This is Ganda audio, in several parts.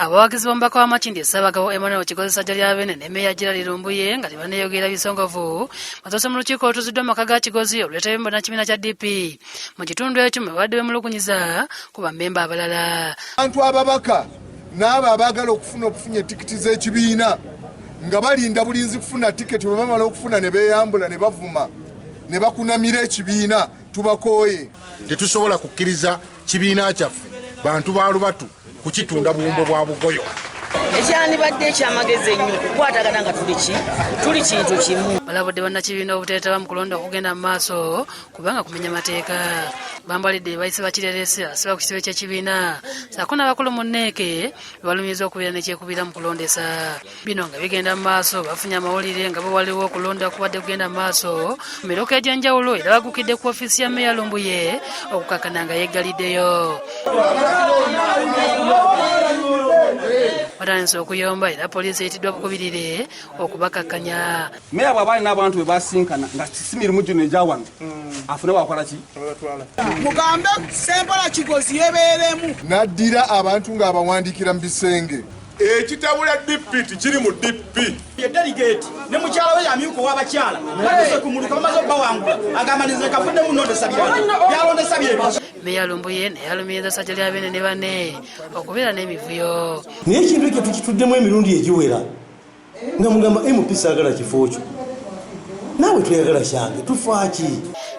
Abawagizi b'omubaka wa Makindye Ssaabagabo Emmanuel Kigozi Ssajjalyabeene ne Meeya Gerald Lumbuye nga tebanneeyogera bisongovu batuuse mu lukiiko olutuuziddwa mu maka ga Kigozi olwetabye mu bannakibiina kya DP mu kitundu ekyo mwe babadde bemulugunyiza ku bammemba abalala. Abantu ababaka n'abo abaagala okufuna obufunye tikiti z'ekibiina nga balinda bulinzi kufuna tiketi, bwe bamala okufuna ne beeyambula ne bavuma ne bakunamira ekibiina, tubakooye. Tetusobola kukkiriza kibiina kyaffe bantu ba lubatu kukitunda buwumbo bwa bugoyo. Ekyandibadde ekyamagezi ennyo kukwatagana nga tuli ki tuli kintu kimu. Balabudde bannakibiina obuteetaba mu kulonda okugenda mu maaso kubanga kumenya mateeka. Bambalidde bayise bakirerese asiba ku kitebe ky'ekibiina ssaako n'abakulu mu nneeke balumiriza okubeera nekyekubira mu kulondesa. Bino nga bigenda mu maaso bafunye amawulire nga bwe waliwo okulonda okubadde kugenda mu maaso mu miruka egy'enjawulo era bagukidde ku ofiisi ya Meeya Lumbuye okukakkana nga yeggaliddeyo. Batandise okuyomba era poliisi eyitiddwa bukubirire okubakakkanya. Meeya bw'aba alina abantu be basinkana nga si mirimu gino egya wano, afune wakola ki? Mugambe Sempala Kigozi yebeeremu. N'addira abantu ng'abawandiikira mu bisenge. Ekitabula DP tikiri mu DP. Ye delegate ne mukyala we yamyuka ow'abakyala batuuse ku muluka bamaze okubawangula, agamba nti nze kavuddemu nondesa byalondesa byebyo. Meeya Lumbuye naye alumiriza Ssajjalyabeene ne banne okubeera n'emivuyo. Naye ekintu ekyo tukituddemu emirundi egiwera nga mugamba MP saagala kifo kyo, naawe toyagala kyange, tufaaki?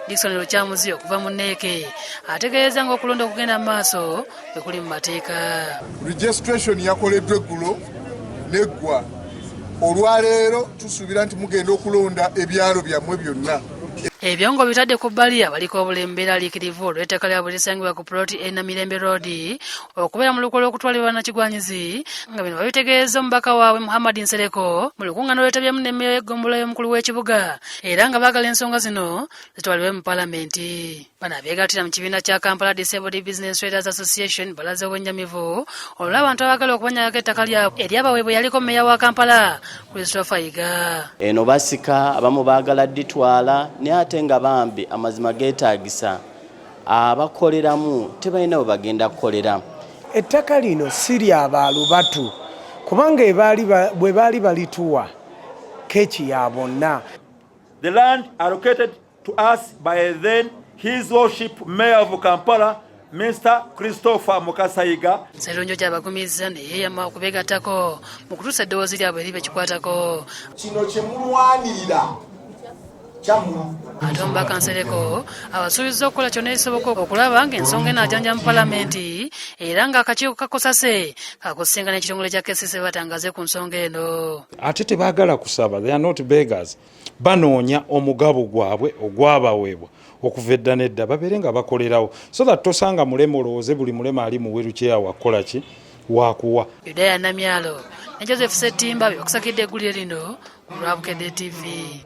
Dickson Lukyamuzi okuva mu Nneeke ategeeza ng'okulonda okugenda mu maaso bwe kuli mu mateeka. Registration yakoleddwa eggulo neggwa. Olwaleero tusuubira nti mugenda okulonda ebyalo byammwe byonna. Ebyo ng'obitadde ku bbali, abaliko obulemu beeraliikirivu olw'ettaka lyabwe erisangibwa ku ploti e Namirembe Road okubeera mu lukwe lw'okutwalibwa bannakigwanyizi, nga bino babitegeeza omubaka waabwe Muhammad Nsereko mu lukuŋŋaana olwetabyemu ne mmeeya w'eggombolola y'omukulu w'ekibuga, era nga baagala ensonga zino zitwalibwe mu palamenti. Bano abeegattira mu kibiina kya Kampala Disabled Business Traders Association balaze obwennyamivu olw'abantu abaagala okubanyagako ettaka lyabwe eryabaweebwa eyaliko mmeeya wa Kampala Christopher Yiga. Eno basika abamu baagala dditwala, naye ate nga bambi amazima geetaagisa abakoleramu tebalina we bagenda kukolera. Ettaka lino si lya ba lubatu kubanga bwe baali balituwa keeki ya bonna. The land allocated to us by then His Worship Mayor of Kampala, Mr. Christopher Mukasa Yiga. Sserunjogi abagumizza ne yeeyama okubeegattako mu kutuusa eddoboozi lyabwe eri bekikwatako. Kino kye mulwanirira kyammwe. Ate omubaka Nsereko abasuubizza okukola kyonna ekisoboka okulaba ng'ensonga eno ajanja mu palamenti era ng'akakiiko ka COSASE kakusisinkana ekitongole kya KCC batangaze ku nsonga eno. Ate tebaagala kusaba, they are not beggars. Banoonya omugabo gwabwe ogwabaweebwa okuva edda n'edda babeere nga bakolerawo, so that tosanga mulema olowooze buli mulema ali mu wheelchair wakukola ki wakuwa. Yudaya Namyalo ne Joseph Ssettimba be bakusakidde eggulire lino ku lwa Bukedde TV.